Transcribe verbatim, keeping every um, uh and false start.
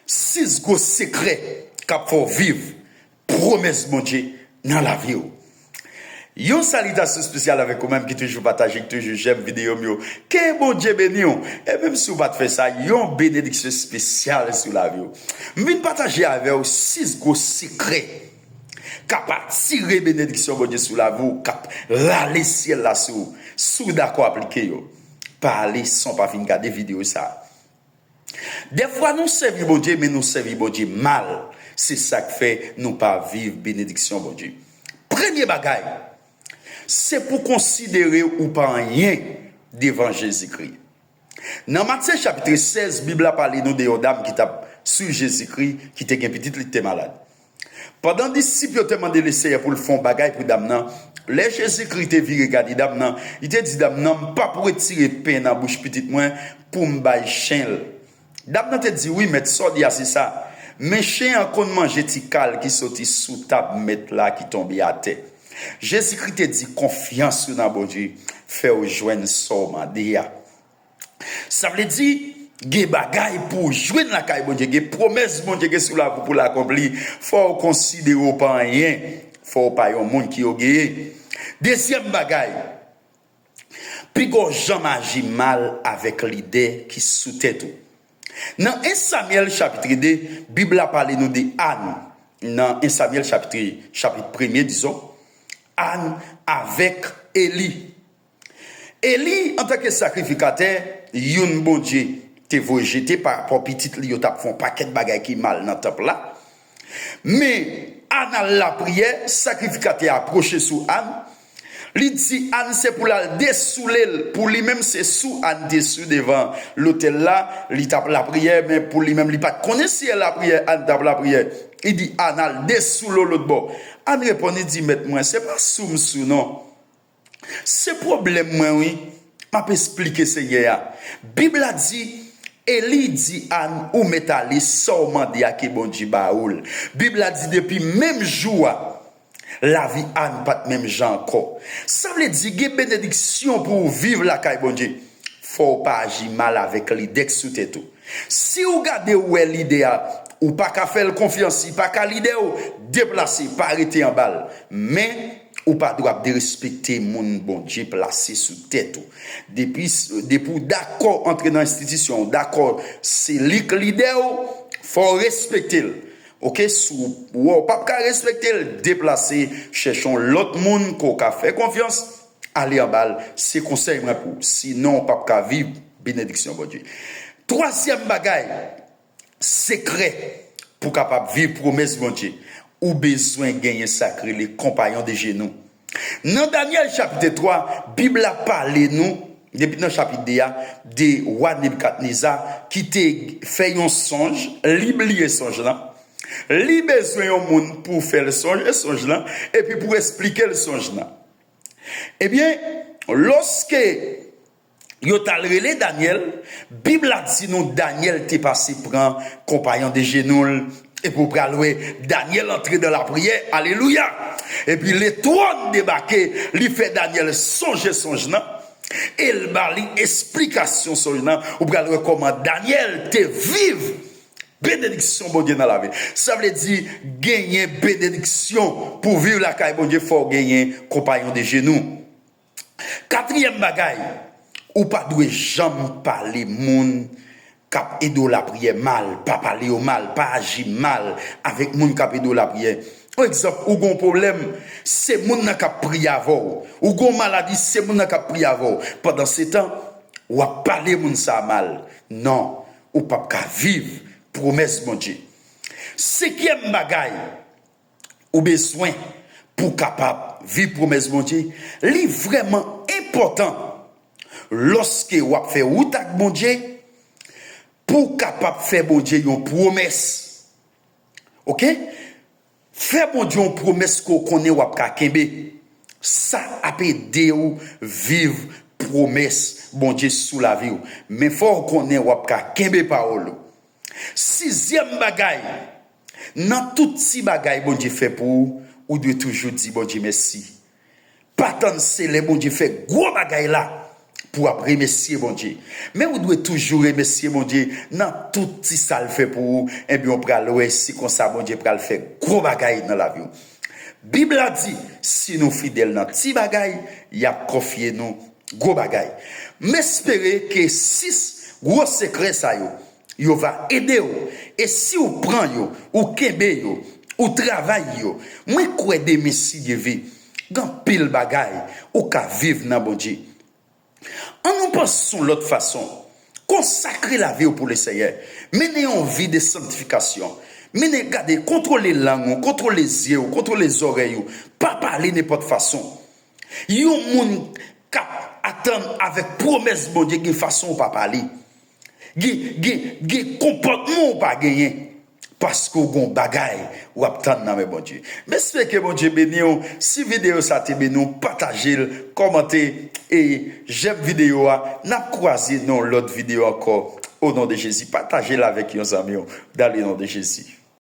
Sis gwo sekrè k ap fè w viv pwomès Bondye nan lavi w. Yon salitasyon espesyal avèk ou menm ki toujou pataje, ki toujou jèm videyo m yo. Ke Bondye beni w. E menm si w pa t fè sa, yon benediksyon espesyal sou lavi w. M vin pataje avè w sis gwo sekrè k ap atire benediksyon Bondye sou lavi w, k ap rale syèl la sou ou. Si w dakò aplike yo, pa ale san w pa fin gade videyo sa a. Dèfwa nou sèvi Bondye, men nou sèvi Bondye mal. Se sa k fè nou pa viv benediksyon Bondye. Premye bagay, se pou konsidere ou pa anyen devan Jezikri. Nan Matye chapit sèz, Bib la pale nou de yon dam ki t ap swiv Jezikri, ki te gen pitit li ki te malad. Pandan disip yo te mande Leseyè pou l fè yon bagay pou dam nan, lè Jezikri te vire gade dam nan, li te di dam nan, "M p ap retire pen nan bouch pitit mwen pou m bay chen l." Dam nan te di, "Wi, Mèt, sa w di a se sa. Men chen an konn manje ti kal ki soti sou tab mèt la ki tonbe atè." Jezikri te di, "Konfyans ou nan Bondye fè w jwenn sa w mande a." Sa vle di, gen bagay pou w jwenn lakay Bondye, gen pwomès Bondye gen sou lavi w pou l akonpli, fò w konsidere w pa anyen, fò w pa yon moun ki ogeye. Dezyèm bagay, piga w janm aji mal avèk lide ki sou tèt ou. Nan en Samyèl chapit de, Bib la pale nou de Ann. Nan en Samyèl chapit, chapit premye, dizon, Ann avèk Eli. Eli, antanke sakrifikatè, youn Bondye te voye jete pa rapò pitit li yo t ap fè yon pakèt bagay ki mal nan tanp la. Men, Ann al lapriyè, sakrifikatè a pwoche sou Ann. Li di Ann se pou l al desoule l. Pou li menm, se sou Ann te sou devan lotèl la, li t ap lapriyè, men pou li menm, li pa t konnen si se lapriyè Ann t ap lapriyè. Li di Ann al desoule w lòtbò. Ann reponn, li di, "Mèt mwen, se pa sou m sou non. Se pwoblèm mwen wi, m ap esplike Senyè a." Bib la di, Eli di Ann, "Ou mèt ale, sa w mande a ke Bondye ba ou l." Bib la di depi menm jou a, lavi Ann pa t menm jan ankò. Sa vle di gen benediksyon pou w viv lakay Bondye. Fò w pa aji mal avèk lide k sou tèt ou. Si w gade w wè lide a, ou pa ka fè l konfyans, li pa ka lide w, deplase, pa rete anba l. Men, ou pa dwe ap derespekte moun Bondye plase sou tèt ou. Depi, depi w dakò antre nan enstitisyon, w dakò se li k lidè w, fò w respekte l. Oke, si w wè w p ap ka respekte l, deplase, chèche yon lòt moun ke w ka fè konfyans, ale anba l, se konsèy mwen pou w. Sinon, w p ap ka viv benediksyon Bondye. Twazyèm bagay, sekrè pou w kapab viv pwomès Bondye, ou bezwen genyen sa k rele konpayon de jenou. Nan Danyèl chapit twa, Bib la pale nou, depi nan chapit de a, de wa Nebikadneza ki te fè yon sonj, li bliye sonj lan. Li bezwen yon moun pou fè l sonje sonj lan, epi pou esplike l sonj lan. Ebyen, lòske yo t al rele Danyèl, Bib la di nou Danyèl te pase pran konpayon de jenou l, epi w pral wè Danyèl antre nan lapriyè, alelouya! Epi letwòn debake, li fè Danyèl sonje sonj lan, e l ba li esplikasyon sonj lan, ou pral wè kòman Danyèl te viv benediksyon Bondye nan lavi l. Sa vle di, genyen benediksyon pou viv lakay Bondye, fò w genyen konpayon de jenou. Katriyèm bagay, ou pa dwe janm pale moun k ap ede w lapriyè mal, pa pale yo mal, pa aji mal avèk moun k ap ede w lapriyè. Yon egzanp, ou gen yon pwoblèm, se moun nan k ap priye avè w. Ou gen yon maladi, se moun nan k ap priye avè w. Pandansetan, w ap pale moun sa a mal. Non, ou p ap ka viv pwomès Bondye. Senkyèm bagay, ou bezwen pou w kapab viv pwomès Bondye, li vrèman enpòtan lòske w ap fè wout ak Bondye, pou w kapab fè Bondye yon pwomès. Oke? Fè Bondye yon pwomès ke w konnen w ap ka kenbe. Sa ap ede w viv pwomès Bondye sou lavi w. Men fò w konnen w ap ka kenbe pawòl ou. Sizyèm bagay, nan tout ti bagay Bondye fè pou ou, ou dwe toujou di Bondye mèsi. Pa tann se lè Bondye fè gwo bagay la pou w ap remèsye Bondye. Men ou dwe toujou remèsye Bondye nan tout ti sa l fè pou ou. Ebyen, ou pral wè se konsa Bondye pral fè gwo bagay nan lavi w. Bib la di, si nou fidèl nan ti bagay, y ap konfye nou gwo bagay. M espere ke sis gwo sekrè sa yo, yo va ede w. E si w pran yo, ou kenbe yo, ou travay yo, mwen kwè demen, si Dye vle, gen anpil bagay ou ka viv nan Bondye. An nou panse yon lòt fason. Konsakre lavi w pou Leseyè. Mennen yon vi de sanktifikasyon. Mennen, gade, kontwole lang ou, kontwole zye w, kontwole zòrèy ou. Pa pale nenpòt fason. Yon moun k ap atann avèk pwomès Bondye, gen fason ou pa pale. Gen, gen, gen konpòtman ou pa genyen. Paske w gen yon bagay w ap tann nan men Bondye. M espere ke Bondye beni w. Si videyo sa te beni w, pataje l, kòmante e jèm videyo a. N ap kwaze nan yon lòt videyo ankò. O non de Jezi, pataje l avèk yon zanmi w. Dan le non de Jezi.